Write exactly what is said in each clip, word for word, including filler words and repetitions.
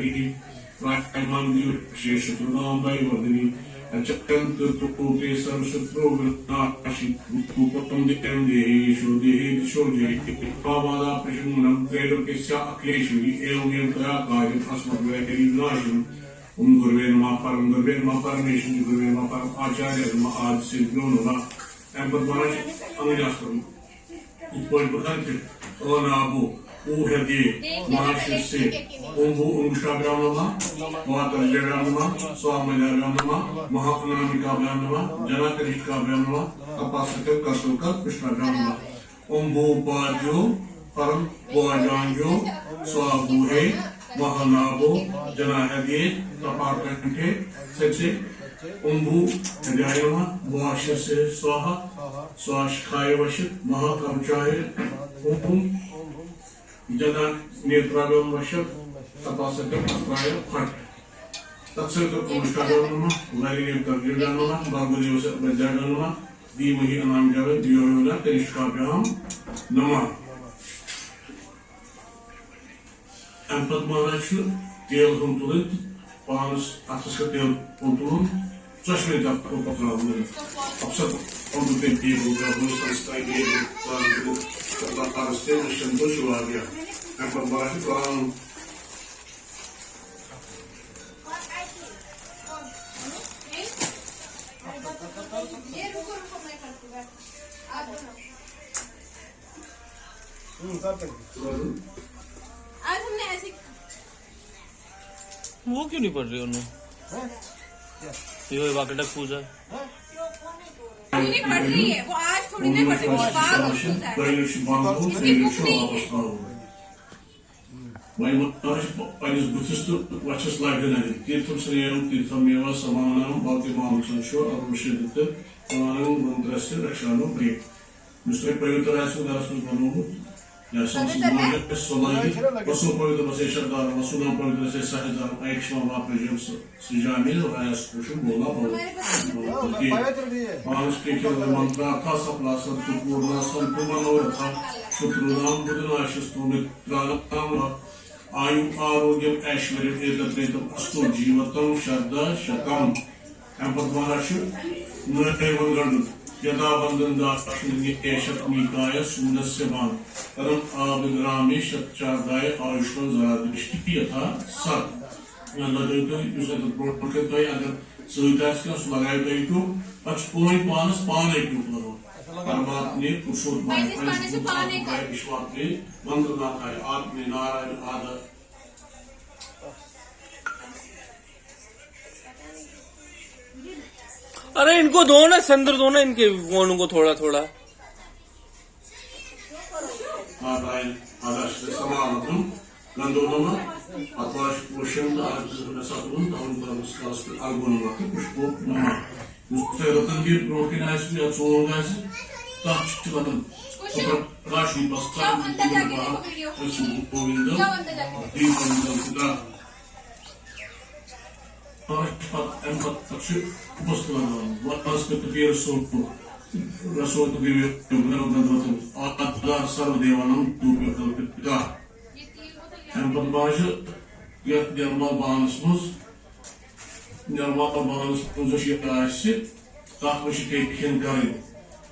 वीर्येति। त्रायमां दिवो यक्षेषु तुर्णां वै वर्धिनी। अचक्कं तुर्तुकोटे सर्वशत्रो विनाशि। रूपं देहं देहेशो देहे दिशो देहे। पावादापृशं मूलं त्रैलोक्यस्याखिलेश्वरी। एवमेव तया कार्यम् अस्मद्वैरिविनाशनम्। ॐ गुरवे नमः परम गुरवे नमः परमेश्वरी गुरवे नमः परम आचार्य नमः आदि सिद्धियो नमः। اَمہِ پتہٕ وَنان چھِ انگریز کرُن۔ یِتھ پٲٹھۍ بہٕ کَرٕ تہِ۔ ٲ نابو، اوٗ ہٮ۪تھ یے، مہا شِرسے، اوٚمبوٗ انگوشٹابھیام نمہ، واترجیابھیام نمہ، سوامدھیابھیام نمہ، مہا انامیکابھیام نمہ، جنا کنشکابھیام نمہ، تپاسکر کستوکر پشٹابھیام نمہ۔ اوٚمبوٗ پادیو، پرم بوجانگیو، سوابوٗہے، مہانابو، جنا ہدیے، تپاکنٹھے، سچے، اوٚمبوٗ ہدیایہ نمہ، بواشسے سواہا، سواشکھایہ وشت، مہاکرچایہ اوم، جنا نیترابھیام وشت، تپاسکر پترایہ پھٹ۔ تتھ سۭتۍ کوٚر کُمُشکابھیام نمہ، ورینے ترجیابھیام نمہ، بھرگو دیوسے ابھیادھیابھیام نمہ، دھیمہی انامیکابھیام، دھیو یو نہ کنشکابھیام نمہ۔ اَمہِ پتہٕ مہراج چھُ تیل ہُم تُلٕنۍ تہٕ پانَس اَتھَس کٮ۪تھ تیل ہُم تُلُن، ژۄشوَے طرفہٕ پَتہٕ ترٛاوُن۔ اَمہِ ساتہٕ اوٚن تٔمۍ تیل ہُم ترٛاوُن، سنسکار تیل ہُم ترٛاوُن، تہٕ پَتہٕ پانَس تہِ وٕچھان تہٕ چھُ واریاہ۔ اَمہِ پتہٕ مہراج چھُ ترٛاوُن۔ आज हमने ऐसे वो क्यों नहीं पढ़ रही उन्होंने? ये वाकटक पूजा। ये नहीं पढ़ रही है, वो आज थोड़ी नहीं पढ़ रही, वो बार बार पूजा है। इसकी बुक नहीं है। وۄنۍ وَنو أسۍ پننِس بٕتھِس تہٕ وَچھَس لَگہِ نَرِ۔ تیٖرتھم سرٛیَم تیٖرتھم میوا سمانم بھوتی مامسن شو ارو شدت سمانم گنترسیہ رکشانو بھے۔ یُس تۄہہِ پویتر آسِوٕ گرس منٛز بنوومُت، یا سمسٕنٛز موج آسہِ سۄ لٲگِتھ، وسو پویتر وسے شردار وسو نام پویتر سے سہدار ایکشما واپرجم سجامی رایس پوشم بولا بھو۔ پانس کے کھیل منترا تھا سپلا سنت پورنا سنت منورتھا شترونام بدناشستو مترانام آیو آروگیم ایشوریم ایتتریتم استو جیوتم شردا شتم۔ اَمہِ پتہٕ وَنان چھُ نٲوۍ وَن گنٛڈُن، یدا وندن داکشِنیہ شتمیکایا سوٗنس سِوان، ترم آبگرامی شتچاردایا آیُشمان زرادرشٹی یتھا ست۔ مےٚ لگٲیِو تُہۍ، یُس اَتہِ برونٛٹھ کَنہِ تۄہہِ اگر سۭتۍ آسہِ کانٛہہ، سُہ لگٲیِو تُہۍ ٹیوٗب، پَتہٕ چھُ کٕہٕنۍ پانَس پانَے ٹیوٗب لگاوُن۔ پرماتمے پُرشوتماے پننِس پانَس چھُ پانَے پننِس پانَے پانَے وِشواتمے وندناتھاے آتمے نارایَن آدھا۔ अरे इनको दो ना, संदर दो ना इनके गोंडों को थोड़ा थोड़ा। آدایَن آدھا چھِ سماوتھم گندو نما، اتواش پوشن تہٕ اکھ زٕ مےٚ سا تُلُن تہٕ ہُم ترمس کالس پٮ۪ٹھ الگو نما تہٕ پُشپو نما۔ یُس تۄہہِ رتن گیٹ برونٛٹھ کَنہِ آسِوٕ یا ژونٛگ آسہِ، تَتھ چھِ وَنان سُہ پرکاش ہی بس کر دِیو بہا، أسۍ چھِ گووِندا، دیٖپم دلکتا۔ پتہٕ اَمہِ پتہٕ چھُ بُس لگاوُن، وَنَس پٮ۪ٹھ تہٕ پیٖرٕ سوٚن، رسول تہٕ گٔیہِ گنٛدوتُن، آدار سرو دیوانم دوٗپیو کلپتا۔ اَمہِ پتہٕ باسہِ یَتھ نِرمل بانَس منٛز، نِرمل بانَس منٛز یۄس یہِ آسہِ، تَتھ منٛز چھِ کینٛہہ کھٮ۪ن کَرٕنۍ۔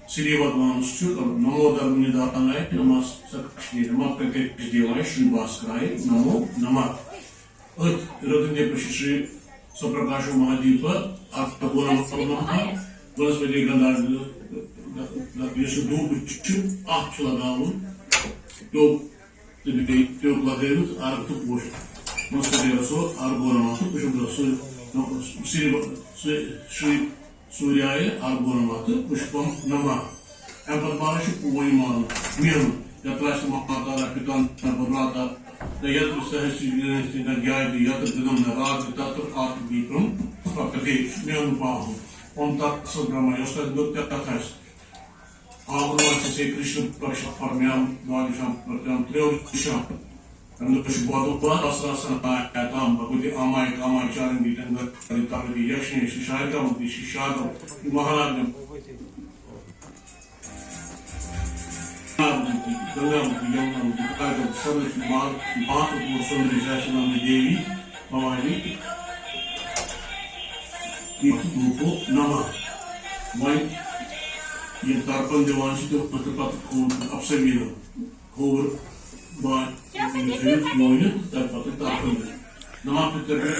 سری بھگوانَس چھُ کَرُن، نمو دھرم ندھاناے نمہ سکشنے نمہ پرکش دیواے شری بھاسکراے نمو نمہ۔ أتھۍ رٔدٕنۍ پٮ۪ٹھ چھُ شری سپرکاشو مہادیٖپا اکھ بولان نمہ، بنسپتی گندا، یُس یہِ دھوٗپ چھُ، اَتھ چھُ لگاوُن ٹوٚپ۔ تہٕ بیٚیہِ ٹیوٚک لگٲوِتھ ارگ تہٕ پوشہِ منٛز سُہ بیٚیہِ رسو ارگو نمہ تہٕ پُشپ سُہ سری سُہ شری سوریایہ ارگو نمہ تہٕ پُشپم نمہ۔ اَمہِ پتہٕ مہراج چھُ پوٗرٕ مانُن، مینُن، یترا سہ ماتا نہ پتا نہ برماتا نہ یتر سہسی نہ گیادی یتر دنم نہ راتری تتر آتم دیپم پکتے۔ مینُن پاہُن۔ اوم تت ست برہما، یۄس تتھ گوٚو تتھ آسہِ۔ آمرو اچھے کرشن پکش پرمیام دوادشام پرتیام تریو دشام۔ اندر کش بودو بار اسرا سنا تام بھگوتی آمائے کامائے چارن دی تنگ کری تام دی یکشن یکشن شاہکام دی شی شاہکام مہاراجم۔ گنگا متی یمنا متی کاجم سرش مات مات پور سندری جاشنا دیوی۔ بھوانی، ییٚتہِ دھوٗپو نمہ۔ وۄنۍ یِم ترپن دِوان چھِ، تِم پتہٕ پتہٕ کھوٚو افسرینو کھووُر بان تھٲوِتھ مٲنِتھ، تَمہِ پتہٕ ترپن دِوان۔ نمہ پتربھیو،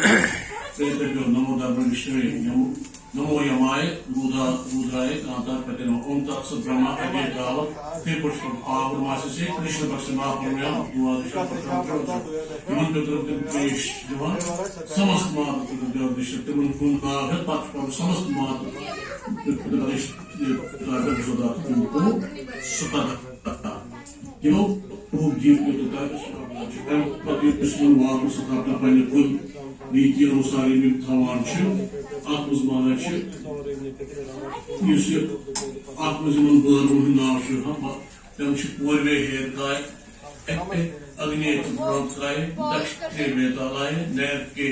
پتربھیو نمو دھرم وشنوے، نمو، نمو یمائے، رودھا، رودھرائے، کانتا پترم، اوم تت ست برہما اگے تاوت، تِتھے پٲٹھۍ چھُ پتہٕ آب رُماسہِ سۭتۍ، کرشن بخش مہاپرمیان، دُعا دِشن پتہٕ تِمن پترن تِم پیش دِوان، سمست ماتہٕ پترن دیو دِشن، تِمن ہُنٛد ناو ہٮ۪تھ پتہٕ چھُ پٮ۪وان سمست ماتہٕ پترن دیش، یہِ، ترٛاوان زٕ دۄہ تہٕ تِم گوٚو سُہ پتہٕ۔ یِمو خوٗب دیٖپ یوٚتَتھ تام چھُ۔ اَمہِ پَتہٕ یُس یِم واپس سُہ تھاونہٕ پنٛنہِ کُلۍ ریٖتی اَنُسار یِم یِم تھاوان چھِ، اَتھ منٛز وَنان چھِ، یُس یہِ اَتھ منٛز یِمَن بٲرون ہُنٛد ناو چھُ، ہم، تِم چھِ پوٗروے ہیرکاے، اگنے برٛونٛہہ کالہِ، دکشنے ویتالایہِ، نیرکے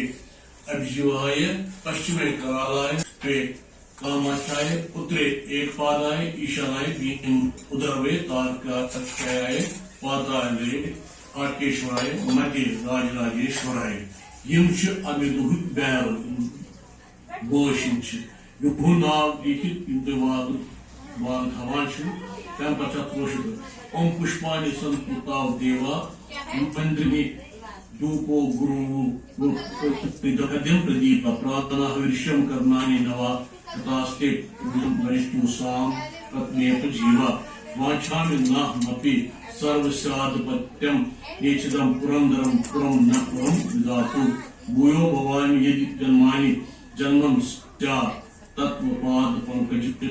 ابھیجیواہایہِ، پشچمے کرالایہِ، پے کاماٹھایہ پترے ایکپادایہ ایشانایہ بھیم ادھروے تارکاٹکایہ پاتالے ہاٹکیشورایہ مدھے راجراجیشورایہ۔ یِم چھِ اَمہِ دۄہٕکۍ بیرو، بٲسۍ یِم چھِ۔ یِہُنٛد ناو لیکھِتھ یِم تُہۍ وارٕ وارٕ تھاوان چھِو، تَمہِ پتہٕ چھِ اَتھ کٲشُر پٲٹھۍ۔ اوم پُشپانی سنتو تاو دیوا مندرنی دھوپو گرو دھوپو دگدھم پردیپ پراتنا ہرشم کرنانی نوا کتاستے ورشتو سام پرتنیپ جیوا واچھامی نہ مپی سرو سیاد پتم نیچدم پرندرم پرم نہ پرم وداتو بھویو بھوانی یدی جنمانی جنمم سیا تتو پاد پنکج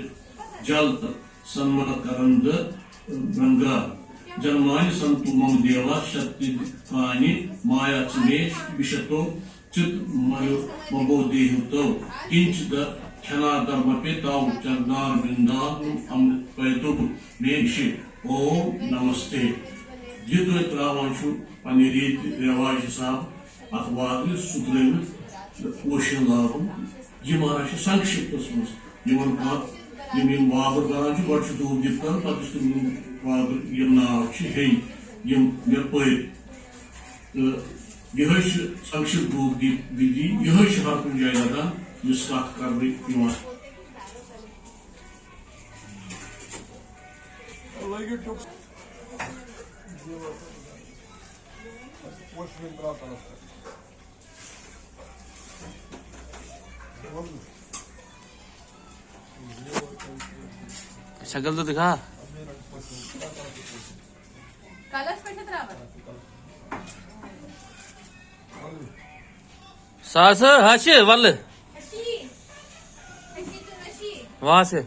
جل سنمت کرند برنگا جنمانی سنتو مم دیوا شکتی کانی مایا چ مے وشتو چت مبو دیہتو کنچ د کھنادر مپے تاو چرنار بندان امرت پیتو مے وشے۔ اوم نمستے۔ یہِ تُہۍ ترٛاوان چھِو پننہِ ریٖتۍ رٮ۪واج حساب اَتھ واتنہِ سُہ ترٛٲوِتھ پوشن لاگُن۔ یہِ مہراز چھِ سنکشپتس منٛز یِمن کانٛہہ یِم یِم وابر کران چھِ، گۄڈٕ چھُ دھوپ دِتھ کران، پتہٕ چھُ تِم یِم وابر یِم ناو چھِ ہیٚنۍ یِم مےٚ پٔرۍ۔ تہٕ یِہوٚے چھُ سنکشپ دھوپ دی-، وِدھی، یِہوٚے چھُ ہر کُنہِ جایہِ لگان یُس کتھ کرنہٕ یِوان۔ شکل تو دکھا۔ کلس پٮ۪ٹھ چھِ ترٛاوان۔ ساس ہا چھِ ولہٕ۔ وہاں سے۔